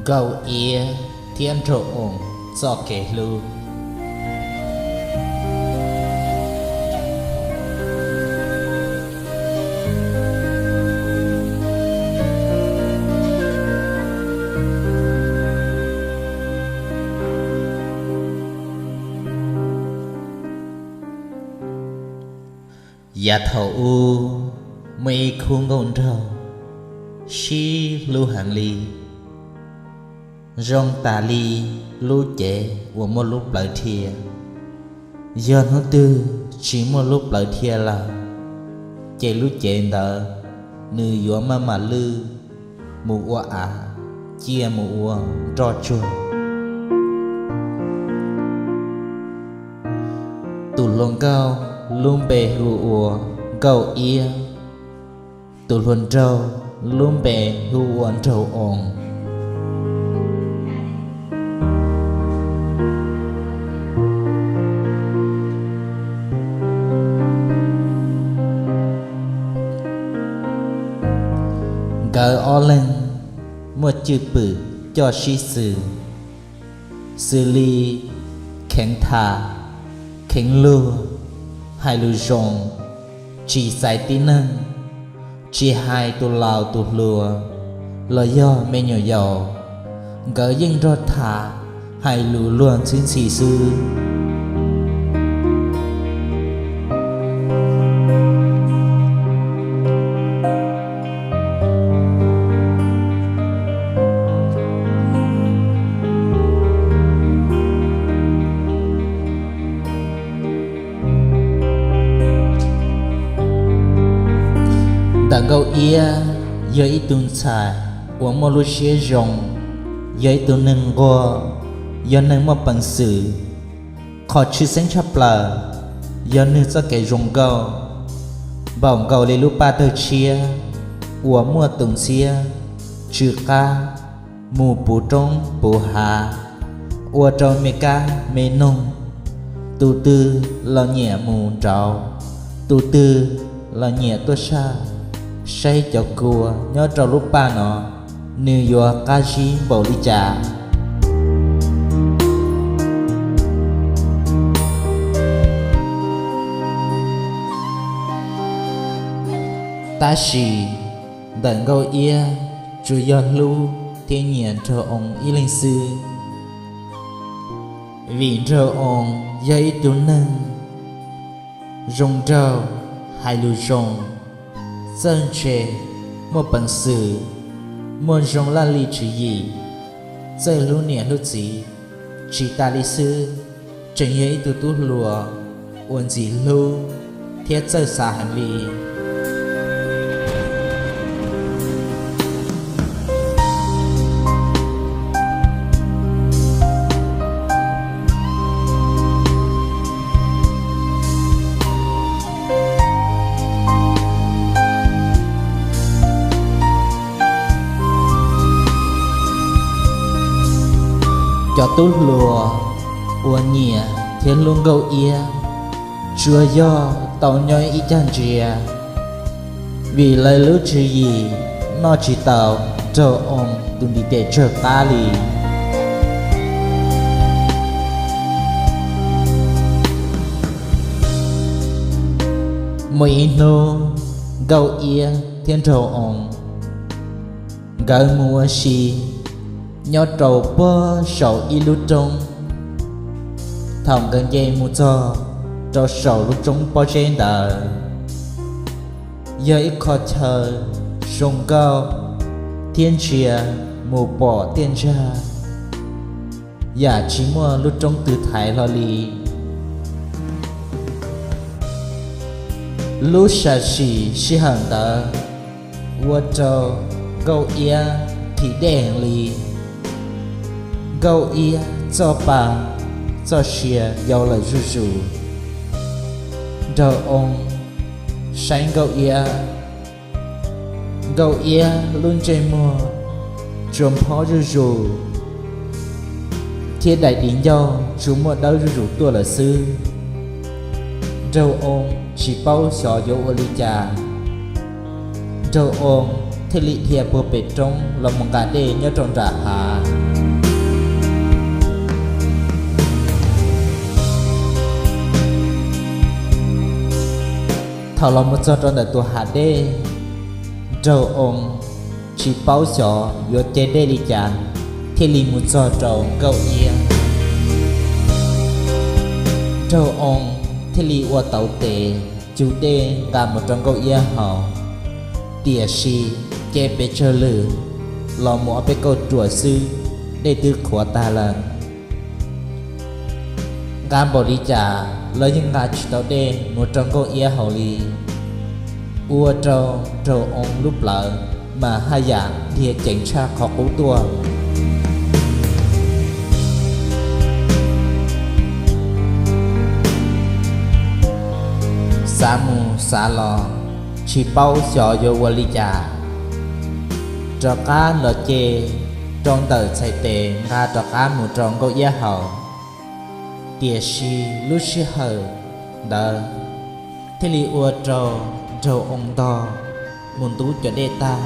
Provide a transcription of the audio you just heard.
Nkauj Iab thiab Nraug Oo txoj kev hlub. Yav thaum ub, muaj ib khub nkauj nraug sib hlub heev li, zoo tas li lub cev uas muaj lub plawv dhia. Yog hnub twg tsis muaj lub plawv dhia lawm, ces lub cev ntawd nws yuav maj mam lwj mus ua av, ciaj mus ua nroj tsuag. Tus hluas nkauj lub npe hu ua Nkauj Iab, tus hluas nraug lub npe hu ua Nraug Oo. Nkawd ob leeg muaj cwj pwm coj sib xws, xws li kheev tham, kheev luag, hais lus zoo, tsis xaiv tib neeg, tsis hais tus laus tus hluas los yog me nyuam yaus, nkawd yeej nrog tham, hais lus luag ntxhi ntxhi xwb. Ntawm Nkauj Iab yog ib tug ntxhais uas muaj lub siab zoo, yog ib tug neeg nquag, yog neeg muaj peev xwm. Qhov tshwj xeeb tshaj plaws yog nws txoj kev zoo nkauj, npaum nkaus li lub paj tawg tshiab uas muaj tus ntxhiab tsw qab mus puv roob puv hav, ua rau me kab me noog, tus twg los nyiam mus nraud, tus twg los nyiam tuaj saj, saib cov kua nyob rau lub paj no nws yuav qab zib npaum li cas. Tab sis ntawm Nkauj Iab tsuas yog hlub thiab nyiam Nraug Oo ib leeg xwb, vim Nraug Oo yog ib tug neeg zoo nraug, hais lus zoo, txawj ntse, muaj peev xwm, muaj zoo laj lim tswv yim, txawj hlub niam hlub txiv. Tsis tas li xwb, tseem yog ib tug tub hluas uas ntxim hlub thiab txawj xav heev li. Cov tub hluas uas nyiam thiab hlub Nkauj Iab tsuas yog tau nyob ib cag ntsia, vim lawv lub tswv yim noj tsis tau Nraug Oo tus ntiv tes tsawg qab li. Muaj ib hnub, Nkauj Iab thiab Nraug Oo nkawd mus ua si nyob rau puag saum ib lub roob. Thaum nkawd nce mus txog rau saum lub roob pob zeb ntawd, yog ib qho chaw zoo nkauj thiab ntsia mus pom tiaj ntsag, yam tsis muaj lub roob twg thaiv hlo li. Lub sam sim sij hawm ntawd ua rau Nkauj Iab phim dej heev li. Nkauj Iab txoj pa txoj sia yau lawm zuj zus. Nraug Oo saib Nkauj Iab, Nkauj Iab lub ntsej muag tsuas phob zuj zus, thiab daim di ncauj tsuas muaj dawb zuj zus tuaj lawm xwb. Nraug Oo tsis paub xyov yuav ua li cas. Nraug Oo thiaj li dhia puag pem roob los mus nqa dej nyob rau nram hav. Thaum los mus txog rau ntawm tus hav dej, Nraug Oo tsis paub xyov yuav ce dej li cas, thiaj li mus txog rau Nkauj Iab. Nraug Oo thiaj li ua tau tes cug dej nqa mus rau Nkauj Iab haus, tiam sis ce pes tsawg lwm los mus ob peb kauj ruam xwb, dej twb qhuav tag lawm. Nqa npaum li cas los yeej nqa tsis tau dej mus rau Nkauj Iab haus li, ua rau Nraug Oo lub plawv mas haj yam dhia ceev tshaj qhov qub tuaj. Xav mus xav los tsis paub xyov yuav ua li cas, rov qab los ce rau ntawm txhais tes nqa rov qab mus rau Nkauj Iab haus. Tiam sis lub sij hawm ntawd thiaj li ua rau Nraug Oo ntog mus ntub cov dej tag,